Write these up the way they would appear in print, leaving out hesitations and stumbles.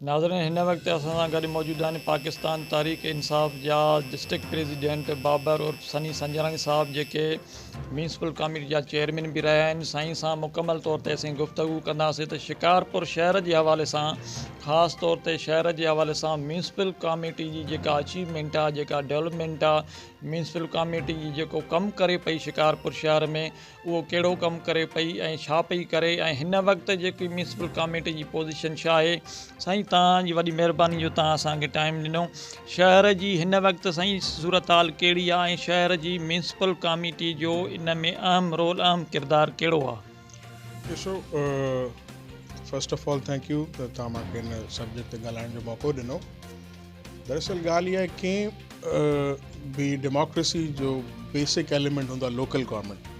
ناظرين هن وقت اسان سان گڏ موجود آهن پاڪستان تحريڪ انصاف جا ڊسٽرڪٽ پريزيڊنٽ بابر عرف سني سنجراڻي صاحب جيڪي ميونسپل ڪاميٽي جا چيئرمين به رهيا آهن. سائين سان مڪمل طور تي اسين گفتگو ڪنداسين ته شڪارپور شهر جي حوالي سان خاص طور تي شهر جي حوالي سان ميونسپل ڪاميٽي جي جيڪا اچيومينٽ آهي، جيڪا ڊولپمينٽ آهي، ميونسپل ڪاميٽي جي جيڪو ڪم ڪري پئي شڪارپور شهر ۾ اهو ڪهڙو ڪم ڪري پئي ۽ ڇا پئي ڪري ۽ هن وقت جيڪي ميونسپل ڪاميٽي جي پوزيشن ڇا آهي. سائين توهان جي وڏي مهرباني جو توهان اسان کي ٽائيم ڏنو. شهر جي هن وقت سائين صورتحال ڪهڙي آهي ۽ شهر جي ميونسپل ڪاميٽي جو ان ۾ اهم رول اهم ڪردار ڪهڙو آهي؟ ڏسو first of all thank you ته توهان مان کي هن سبجيڪٽ تي ڳالهائڻ جو موقعو ڏنو. دراصل ڳالهه اها آهي ڪنهن به ڊيموڪريسي جو بيسڪ ايليمينٽ هوندو آهي لوڪل گورنمينٽ.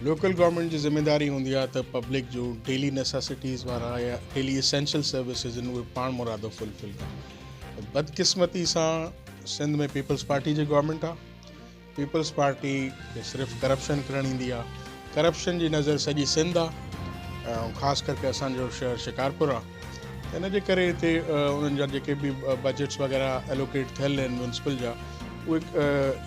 لوڪل گورنمينٽ جي ذميداري هوندي آهي ته پبلڪ جو ڊيلي نيسيسٽيز وارا يا ڊيلي اسينشل سروسز آهن اهي پاڻ مرادو فلفل ڪن. بدقسمتي سان سنڌ ۾ پيپلز پارٽي جي گورنمينٽ آهي. پيپلز پارٽي کي صرف ڪرپشن ڪرڻ ايندي آ. ڪرپشن جي نظر سڄي سنڌ آ ۽ خاص ڪرڪي اسان جو شهر شڪارپور آ. ان جي ڪري هتي انهن جا جيڪي به بجيٽس وغيره الوڪيٽ ٿيل آهن ميونسپل جا اهي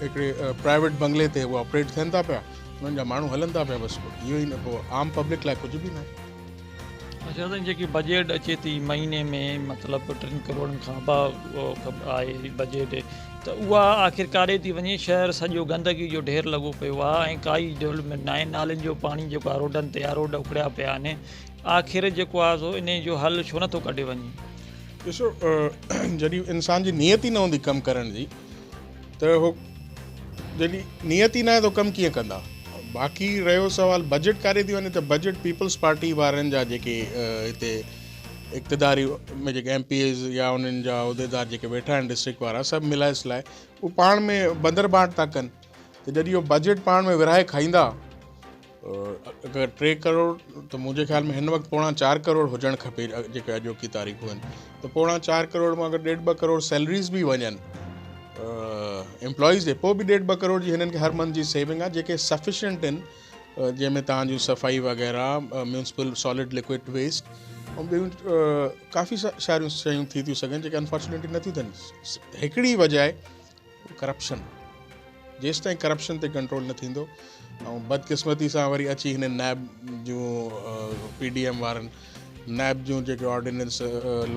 هڪڙي پرائيويٽ بنگلي تي اهي آپريٽ ٿين ٿا پيا، انهن جا ماڻهو هلن ٿا پيا، بس اهو ئي نه پوء عام پبلڪ لاء ڪجهه به ناهي. اچا سائين جيڪي بجيٽ اچي ٿي مهيني ۾ مطلب 3 ڪروڙن کان ابا آهي بجيٽ ته اها آخر ڪاڏي ٿي وڃي؟ شهر سڄو گندگي جو ڍير لڳو پيو آهي ۽ ڪائي ڊولپمينٽ ناهي. نالين جو پاڻي جيڪو آهي روڊن تي آهي، روڊ اکڙيا پيا آهن، آخر جيڪو آهي سو انهي جو حل ڇو نٿو ڪڍيو وڃي؟ ڏسو جڏهن انسان جي نيت ئي نه هوندي ڪم ڪرڻ جي ته هو جڏهن نيت ئي ناهي ته ڪم ڪيئن ڪندا؟ باقي رهيو سوال بجيٽ ڪاڏي ٿي وڃي ته بجيٽ پيپلز پارٽي وارن جا جيڪي هتي اقتداري ۾ جيڪي ايم پي ايز يا انهن جا عهديدار جيڪي ويٺا آهن ڊسٽرڪٽ وارا سڀ ملائي سلائي هو پاڻ ۾ بندر بانٽ ٿا ڪن ته جڏهن اهو بجيٽ پاڻ ۾ ورهائي کائيندا اگر 3 ڪروڙ ته منهنجي خيال ۾ هن وقت 3.75 ڪروڙ هجڻ کپي جيڪي اڄوڪي تاريخون آهن ته 3.75 ڪروڙ مان اگر ڏيڍ ٻه ڪروڙ سيلريز به وڃن امپلائيز جي پوء به ڏيڍ ٻه ڪروڙ جي هنن کي هر منٿ جي سيونگ آهي جيڪي سفيشنٽ آهن جنهن ۾ توهان جون صفائي وغيره ميونسپل سالڊ لڪوڊ ويسٽ ۽ ٻيون ڪافي ساريون شيون ٿي ٿيون سگهن جيڪي انفارچونيٽلي نٿيون ٿين. هڪڙي وجه آهي ڪرپشن، جيستائين ڪرپشن تي ڪنٽرول نه ٿيندو ۽ بدقسمتي سان وري اچي هن نيب جون پي ڊي ايم وارن نيب جون جيڪي آرڊيننس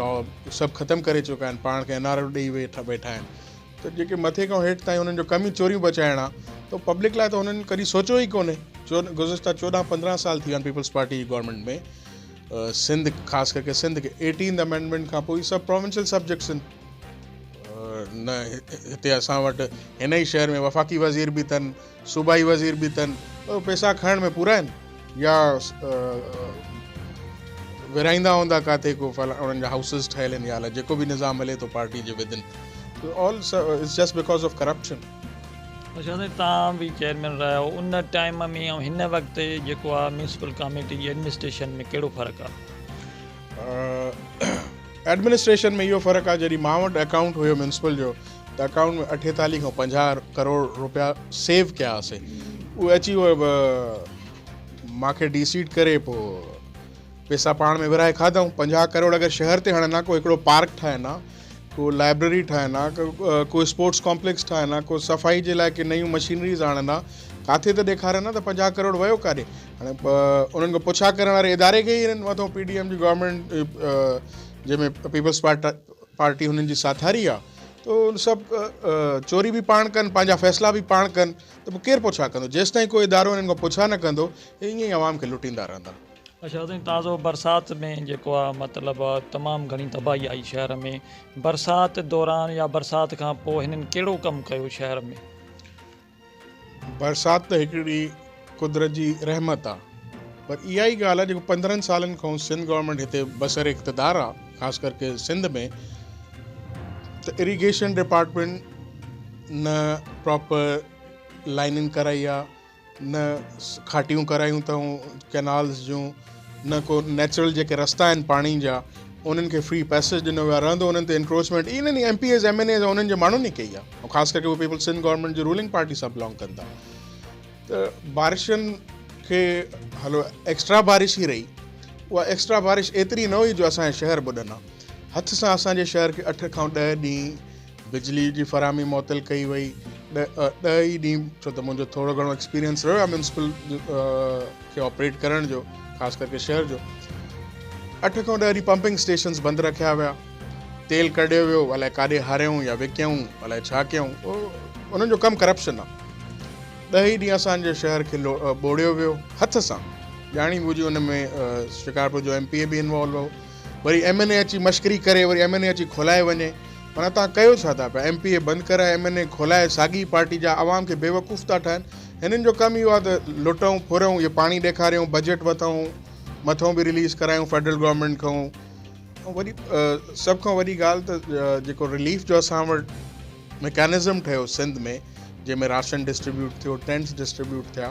لا سڀ ختم ڪري چڪا آهن، پاڻ کي اين آر او ڏئي ويٺا ويٺا آهن ته جيڪي مٿي کان هيٺ تائين انهن جو ڪم ئي چوريون بچائڻ آهي ته پبلڪ لاء ته هنن ڪڏهن سوچيو ئي ڪونهي. گذشته 14 15 سال ٿي ويا آهن پيپلز پارٽي جي گورنمينٽ ۾ سنڌ خاص ڪري سنڌ کي ايٽينٿ امينڊمينٽ کان پوء سڀ پروونشل سبجيڪٽس آهن. نه هتي اسان وٽ هن ئي شهر ۾ وفاقي وزير به اٿن، صوبائي وزير به اٿن، پر پئسا کڻڻ ۾ پورا آهن يا ورهائيندا هوندا ڪاٿي ڪو فلاڻا انهن جا هائوسز ٺهيل آهن يا الائي جيڪو به نظام هلي ٿو پارٽي جي within all it's just because of corruption. اچا سائين توهان به چيئرمين رهيا آهيو ان ٽائيم ۾ ۽ هن وقت جيڪو آهي ميونسپل ڪاميٽي جي ايڊمنسٽريشن ۾ ڪهڙو فرق آهي؟ ايڊمنسٽريشن ۾ اهو فرق آهي جڏهن مان وٽ اڪائونٽ هيو ميونسپل جو ته اڪائونٽ ۾ 48 کان 50 ڪروڙ روپيا سيو ڪيا هئاسي اهي اچي اهي مان کي ڊي سيٽ ڪري پوء پيسا پاڻ ۾ ورهائي کاڌائون. 50 ڪروڙ اگر شهر تي هڻن ها، ڪو هڪڙو پارڪ ٺاهن ها، ڪو لائبريري ٺاهن ها، ڪو اسپورٽس ڪامپليڪس ٺاهن ها، ڪو صفائي جي لاء ڪي نيون مشينريز آڻن ها، ڪاٿي ته ڏيکارن ها ته 50 ڪروڙ ويو ڪاڏي. هاڻي انهن کي پڇا ڪرڻ واري اداري کي ئي هنن مٿو پي ڊي ايم جي گورنمينٽ جنهن ۾ پيپلز پارٽي هنن جي ساٿاري آ ته اهي سڀ چوري به پاڻ ڪن پنهنجا فيصلا به پاڻ ڪن ته پوء ڪير پڇا ڪندو؟ جيستائين ڪو ادارو هنن کان پڇا نه ڪندو هي ائين ئي عوام کي لٽيندا رهندا. اچا سائين تازو برسات ۾ جيڪو آ مطلب تمام گهڻي تباهي آئي شهر ۾ برسات دوران يا برسات کان پوء هنن ڪهڙو ڪم ڪيو شهر ۾؟ برسات ته هڪڙي قدرت جي رحمت آ پر اها ئي ڳالهه آ جيڪو 15 سالن کان سنڌ گورنمينٽ هتي بسر اقتدار آ خاص ڪرڪي سنڌ ۾ ته اريگيشن ڊپارٽمينٽ نه پراپر لائننگ ڪرائي آ نه کاٽيون ڪرايون اٿئون ڪئنالز جون نه ڪو نيچرل جيڪي رستا آهن پاڻي جا انهن کي فري پئسيج ڏنو ويو آهي رهندو انهن تي انڪروچمينٽ انهن ئي M P As M N As انهن جي ماڻهن ئي ڪئي آهي ۽ خاص ڪري اهي پيپلز سنڌ گورنمينٽ جي رولنگ پارٽي سان بلانگ ڪن ٿا ته بارشن کي هلو ايڪسٽرا بارش ئي رهي اها ايڪسٽرا بارش ايتري نه هئي جو اسانجا شهر ٻڏن ها. هٿ سان اسان جي شهر کي 8 کان 10 ڏينهن بجلي جي فراهمي معطل ڪئي وئي. 10 ئي ڏينهن، ڇو ته منهنجو ٿورو گهڻو ايڪسپيرينس رهيو آهي ميونسپل کي آپريٽ ڪرڻ جو، خاص ڪرڪي شهر جو. 8 کان 10 ڏينهن پمپنگ اسٽيشنز بند رکيا ويا، تيل ڪڍيو ويو، الائي ڪاڏي هاريائون يا وڪيائون، الائي ڇا ڪيائون، انهن جو ڪم ڪرپشن آهي. 10 ئي ڏينهن اسان جي شهر کي ٻوڙيو ويو هٿ سان، ڄاڻي ٻجهي. ان ۾ شڪارپور جو ايم پي اي به انوالو هو. وري ايم اين اي اچي مشڪري ڪري، وري ايم اين اي اچي کولائي وڃي. معنيٰ توهان ڪيو ڇا ٿا پيا؟ ايم پي اي بند ڪرائي، ايم اين اي کولائي، ساڳي پارٽي جا عوام کي بيوقوف ٿا ٺاهن. هنن جو ڪم اهو آهي ته لٽون ڦرون، اهي پاڻي ڏيکاريون، بجيٽ وٿون، مٿون به رليز ڪرايون فيڊرل گورنمينٽ کان. ۽ وري سڀ کان وڏي ڳالهه ته جيڪو رليف جو اسان وٽ ميڪانزم ٺهيو سنڌ ۾، جنهن ۾ راشن ڊسٽريبيوٽ ٿيو، ٽينٽس ڊسٽريبيوٽ ٿيا،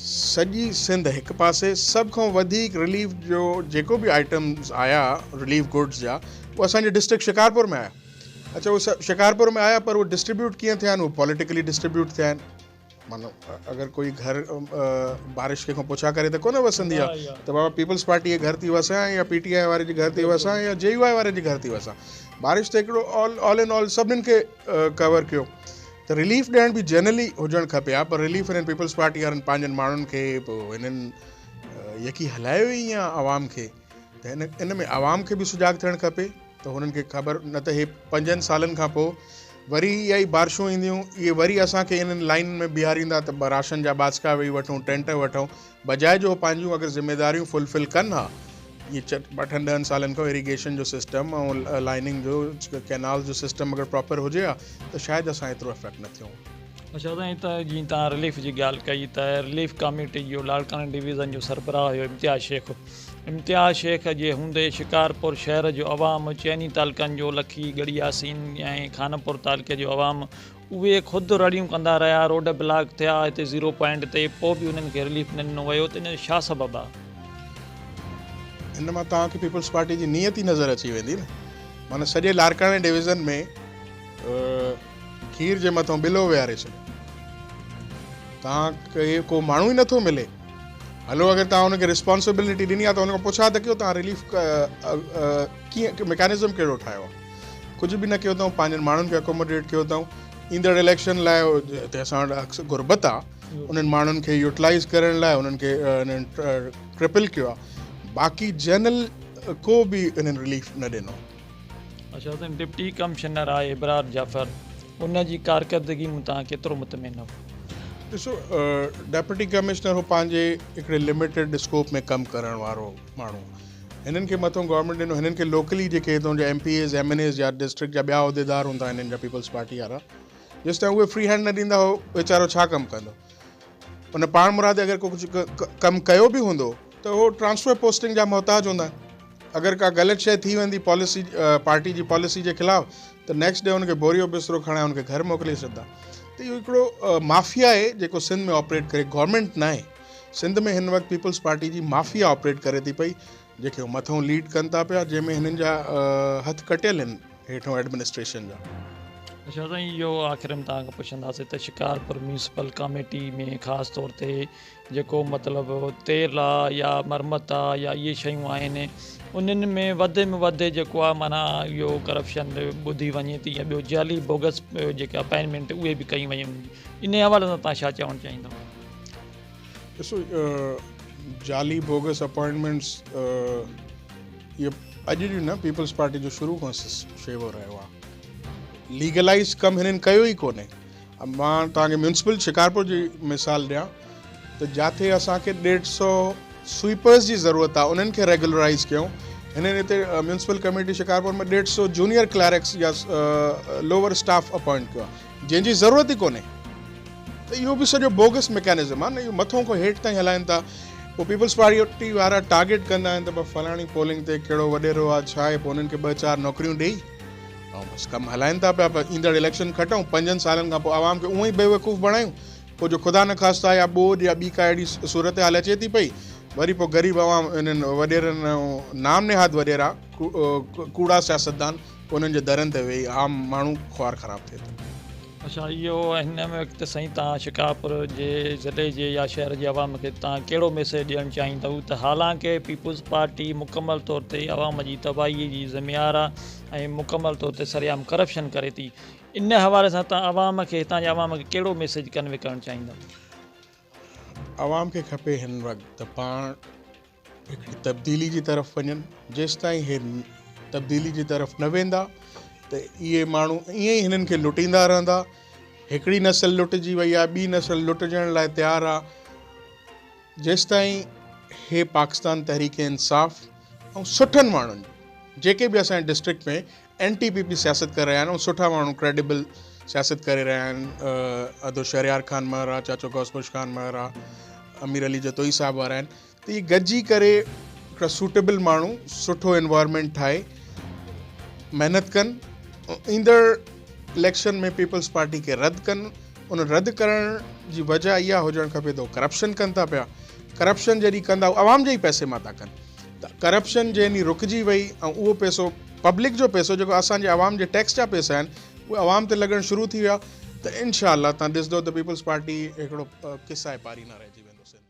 سڄي سنڌ هڪ پاسي سڀ کان وڌيڪ رليف جو جيڪو به آئٽمز آيا رليف گڊز جا، اهو اسان جي ڊسٽرڪٽ شڪارپور ۾ آيا. اڇا، اهو سڀ شڪارپور ۾ آيا، پر اهو ڊسٽريبيوٽ ڪيئن ٿيا آهن؟ اهو پوليٽيڪلي ڊسٽريبيوٽ ٿيا آهن. معنيٰ اگر ڪوئي گهر بارش ڪنهن کان پڇا ڪري ته ڪونه وسندي آهي ته بابا پيپلز پارٽي جي گهر ٿي وسان يا پي ٽي آء واري جي گهر ٿي وسان يا جي يو آء واري جي گهر ٿي وسان. بارش ته هڪڙو آل ان آل سڀنين کي ڪور ڪيو، ته رليف ڏيڻ به جنرلي هجڻ کپي ها، پر رليف هنن پيپلز پارٽي وارن پنهنجن ماڻهن کي، پوء هنن يڪي هلايو ئي ائين عوام کي، ته هن ان ۾ عوام کي به سجاڳ ٿيڻ کپي ته هنن کي خبر نه ته هي 5 سالن کان پوء وري اها ئي بارشون اينديون، اهي وري اسان کي انهن لائنن ۾ بيهاريندا ته راشن جا باسڪا ويهي وٺون، ٽينٽ وٺون، بجاء جو هو پنهنجون اگر ذميداريون فلفل ڪن ها. اهي 8 10 سالن کان اريگيشن جو سسٽم ۽ لائننگ جو، ڪينال جو سسٽم اگر پراپر هجي ها ته شايد اسان ايترو افيڪٽ نه ٿيون. اڇا سائين، ته جيئن توهان رليف جي ڳالهه ڪئي ته رليف ڪاميٽي جو لاڙڪاڻي ڊويزن جو سربراهه هيو امتياز شيخ. امتياز شيخ جي هوندي شڪارپور شهر جو عوام، چئني تعلقن جو، لکي، ڳڙهي ياسين ۽ خانپور تعلقي جو عوام، اهي خود رڙيون ڪندا رهيا، روڊ بلاڪ ٿيا هتي زيرو پوائنٽ تي، پوء به انهن کي رليف نه ڏنو ويو، ته ان جو ڇا سبب آهي؟ ان مان توهان کي پيپلز پارٽي جي نيت ئي نظر اچي ويندي نه. معنيٰ سڄي لاڙڪاڻي ڊويزن ۾ کير جي مٿان ٻلو ويهاري ڇڏيو. توهان کي ڪو ماڻهو ئي نٿو ملي. هلو اگر توهان ان کي ريسپانسبلٽي ڏني آهي ته ان کان پڇا ته ڪيو توهان رليف ڪيئن، ميڪانزم ڪهڙو ٺاهيو آهي. ڪجهه به نه ڪيو اٿئون، پنهنجن ماڻهن کي اڪوموڊيٽ ڪيو اٿئون. ايندڙ اليڪشن لاء هتي اسان وٽ اڪثر غربت آهي، انهن ماڻهن کي يوٽلائز ڪرڻ لاء انهن کي انهن ڪرپل ڪيو آهي، باقي جنرل ڪو به انهن رليف نه ڏنو. اڇا سائين، ڊپٽي ڪمشنر آهي ابرار جعفر، ان جي ڪارڪردگي مون تان ڪيترو مطمئن آهيو؟ ڏسو، ڊپٽي ڪمشنر هو پنهنجي هڪڙي لميٽيڊ اسڪوپ ۾ ڪم ڪرڻ وارو ماڻهو. هنن کي مٿو گورنمينٽ ڏنو، هنن کي لوڪلي جيڪي هتان جا M P As, M N As يا ڊسٽرڪٽ جا ٻيا عهديدار هوندا هنن جا پيپلز پارٽي وارا، جيستائين اهي فري هينڊ نه ڏيندا هو ويچارو ڇا ڪم ڪندو؟ ان پاڻ مرادي اگر ڪو ڪجهه ڪم ڪيو به هوندو ته هو ٽرانسفر پوسٽنگ جا محتاج هوندا آهن. اگر ڪا غلط شيء ٿي ويندي پاليسي، پارٽي جي پاليسي جي خلاف، ته نيڪسٽ ڊي ان کي بوريو بسترو کڻائي ان کي گهر موڪلي ڇڏندا. ته اهو هڪڙو مافيا آهي جيڪو سنڌ ۾ آپريٽ ڪري، گورنمينٽ نه آهي. سنڌ ۾ هن وقت پيپلز پارٽي جي مافيا آپريٽ ڪري ٿي پئي، جيڪي هو مٿئون ليڊ ڪن ٿا پيا، جنهن ۾ هنن جا هٿ ڪٽيل آهن هيٺون ايڊمنسٽريشن جا. اڇا سائين، اهو آخر ۾ توهان کان پڇنداسين ته شڪارپور ميونسپل ڪاميٽي ۾ خاص طور تي جيڪو مطلب تيل آ يا مرمت آ يا اهي شيون آهن، انهن ۾ وڌ ۾ وڌ جيڪو آ معنيٰ اهو ڪرپشن ٻڌي وڃي ٿي يا ٻيو جعلي بوگس جيڪي اپائنٽمينٽ اهي به ڪيون وڃن، انهي حوالي سان توهان ڇا چوڻ چاهيندو؟ ڏسو، جعلي بوگس اپائنٽمينٽس اهي اڄ جون نه، پيپلز پارٽي جو شروع کان شيوو رهيو آ. ليگلائز ڪم هنن ڪيو ئي ڪونهي. مان توهان کي ميونسپل شڪارپور جي مثال ڏيان ته جاٿي اسان کي 150 سوئپرز جي ضرورت آهي، انهن کي ريگولرائز ڪيون، هنن هتي municipal committee Shikarpur ۾ 150 junior clerks يا لوور اسٽاف اپوائنٽ ڪيو آهي، جنهن جي ضرورت ئي ڪونهي. ته اهو به سڄو بوگس ميڪانزم آهي نه، اهو مٿو کان هيٺ تائين هلائن ٿا. پوء پيپلز پارٽي وارا ٽارگيٽ ڪندا آهن ته فلاڻي پولنگ تي ڪهڙو وڏيرو آهي، ڇا آهي، پوء انهن کي 2 4 نوڪريون ڏيئي ۽ بس ڪم هلائن ٿا پيا. پر ايندڙ اليڪشن کٽون، 5 سالن کان پوء عوام کي اونئن ئي بيوقوف بڻايون، پوء جو خدا نخواسته يا ٻوڏ يا ٻي ڪا اهڙي صورتحال اچي ٿي پئي، وري پوء غريب عوام انهن وڏيرن، نام نهاد وڏيرا، ڪوڙا سياستدان، انهن جي درن تي ويهي عام ماڻهو خوار خراب ٿئي ٿو. اڇا اهو هن وقت سائين توهان شڪارپور جي ضلعي جي يا شهر جي عوام کي توهان ڪهڙو ميسيج ڏيڻ چاهيندؤ ته حالانڪه پيپلز پارٽي مڪمل طور تي عوام جي تباهي جي ذميوار آهي ۽ مڪمل طور تي سرعام ڪرپشن ڪري ٿي ان حوالي سان توهان عوام کي هتان جي عوام کي ڪهڙو ميسيج ڪنوي ڪرڻ چاهيندؤ؟ عوام کي کپي هن وقت ته پاڻ هڪڙي تبديلي جي طرف وڃن جيستائين هي تبديلي جي طرف نه ويندا ته اهي ماڻهو ائين ئي هنن کي لٽيندا رهندا هڪڙي نسل لٽجي وئي آهي ٻي نسل لٽجڻ لاء تيار آهي جيستائين هي پاڪستان تحريڪ انصاف ۽ سٺن ماڻهن جيڪي به اسان جي district ۾ N T P P سياست ڪري رهيا آهن ۽ سٺا ماڻهو ڪريڊيبل سياست ڪري رهيا آهن ادو شهريار خان مهر آ چاچو غوث بخش خان مهر آ امير علي جتوئي صاحب وارا آهن ته اهي گڏجي ڪري هڪڙا سوٽيبل ماڻهو سٺو انوائرمينٽ ٺاهي محنت ڪن ايندڙ اليڪشن ۾ پيپلز پارٽي کي رد ڪن ان رد ڪرڻ جي وجه اها هجڻ کپي ته ڪرپشن ڪن ٿا پيا ڪرپشن جڏهن ڪندا عوام جي ئي پئسي مان ٿا ڪن ته ڪرپشن جنهن ڏينهن رڪجي وئي ۽ اهو پئسو پبلڪ جو پئسو جيڪو اسان جي عوام جي ٽيڪس جا پئسا آهن اهي عوام تي لڳڻ شروع ٿي ويا ته انشاء الله تان ڏسندو ته پيپلز پارٽي هڪڙو قصه پاري نه رهجي ويندو.